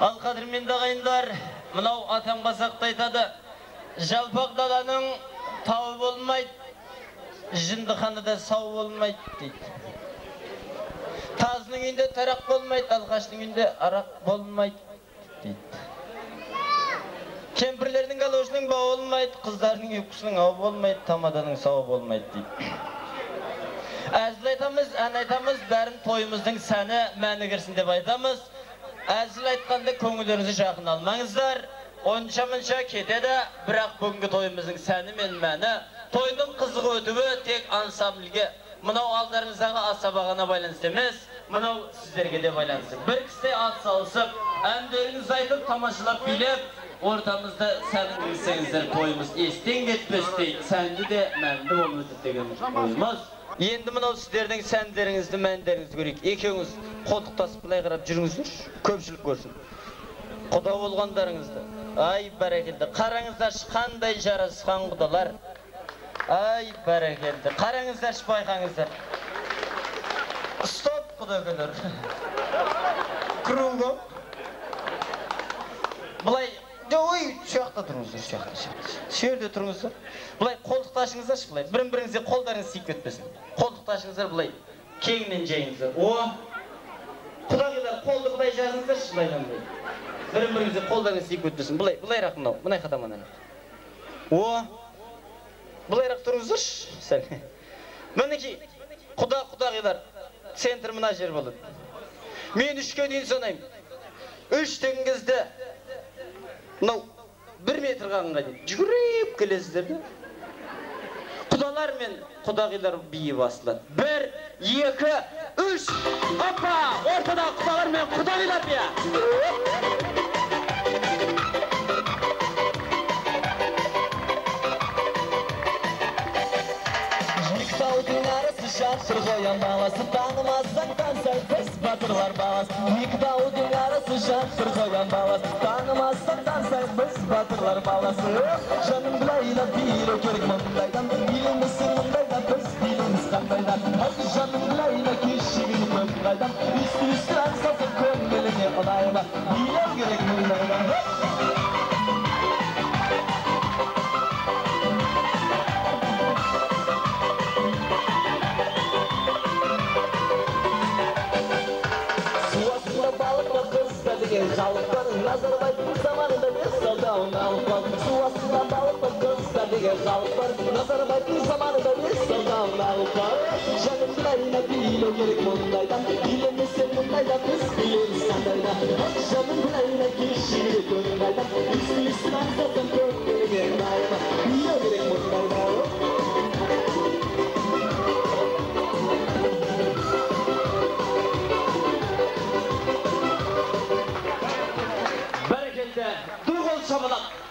Ал қадірменді ағайындар, мынау атам қазақта айтады, жалпақ даланың тауы болмайды, жындыханада сау болмайды дейді. Тазының үйінде тарақ болмайды, алқаштың үйінде арақ болмайды дейді. Кемпірлердің галошының бауы болмайды, қыздардың ұйқысының ауы болмайды, тамаданың сауы болмайды дейді. Әзіл айтамыз, ән айтамыз, бәрін тойымыздың сәні мәні кірсін деп айтамыз. Әзіл айтқанда көңілдеріңізді жақын алмаңыздар, онша-мұнша кетеді, бірақ бүгінгі тойымыздың сәні мен мәні, тойдың қызығы өтуі тек ансамбльге, мынау алдарыңыздағы асабағана байланысты емес, мынау сіздерге де байланысты. Бір кісі ат салысып, әндеріңізді айтып, тамашалап билеп, ортамызда сәнін кіргізсеңіздер тойымыз естен кетпестей, сәнді де мәнді болып өтеді деген ойымыз. Енді мынау сіздердің сәндеріңізді, мәндеріңізді көрейік. Екеуіңіз қолтықтасып былай қарап жүріңіздерші, көпшілік көрсін. Құда болғандарыңызды. Ай, бәрекелді. Қараңыздаршы, қандай жарасқан құдалар. Ай, бәрекелді. Қараңыздаршы, байқаңыздар. Стоп, құдакелер. Кругом. Былай, ой, жақта тұрыңыздар, жақта. Жерде тұрыңыздар. Былай қолтықташыңыздаршы, былай. Бірін-біріңізге қолдарыңыз тиіп кетпесін. Қолтықташыңыздар, былай кеңінен жайыңыздар. О! Құдағилар, қолды былай жазыңыздаршы, былайдан былай. Бірін-біріңізге қолдарыңыз тиіп кетпесін. Былай, былайырақ мынау, мына жаққа. О! Былайырақ тұрыңыздаршы, сәл. Мінекей, құда, құдағилар, центр мына жер болады. Мен 3-ке дейін санаймын. 3 деген кезде мынау 1 метр қалғанға дейін жүгіріп келесіздер де. Құдалар мен құдағилар биі басылады. 1, 2, 3. Опа! Ортада құдалар мен құдағилар биі. Екі таудың арасы жатыр қоян баласы, танымасаң тансай біз батырлар баласы. Екі таудың арасы жатыр қоян баласы, танымасаң тансай біз батырлар баласы. Жаным былайда билеу керек мұндайдан, билемесең мұндайда біз билейміз қандайда. Жаным былайда кешігіп көп қайдам, үсті-үсті ән салсаң көңіліңе ұнай ма, билеу керек мұндайда. Халық бар, Назарбаевтың заманында бес саудауын алып бар. Су астында балық бар, қыздар деген халық бар, Назарбаевтың заманында бес саудауын алып бар. Жаным былайына билеу керек мұндайдан, билемесең мұндайда біз билейміз қандайда. Жаным былайына кешігіп көңіл үсті-үсті ән салсаң көңіліңе ұнай ма, билеу керек мұндайда. Ду қол шапалақ.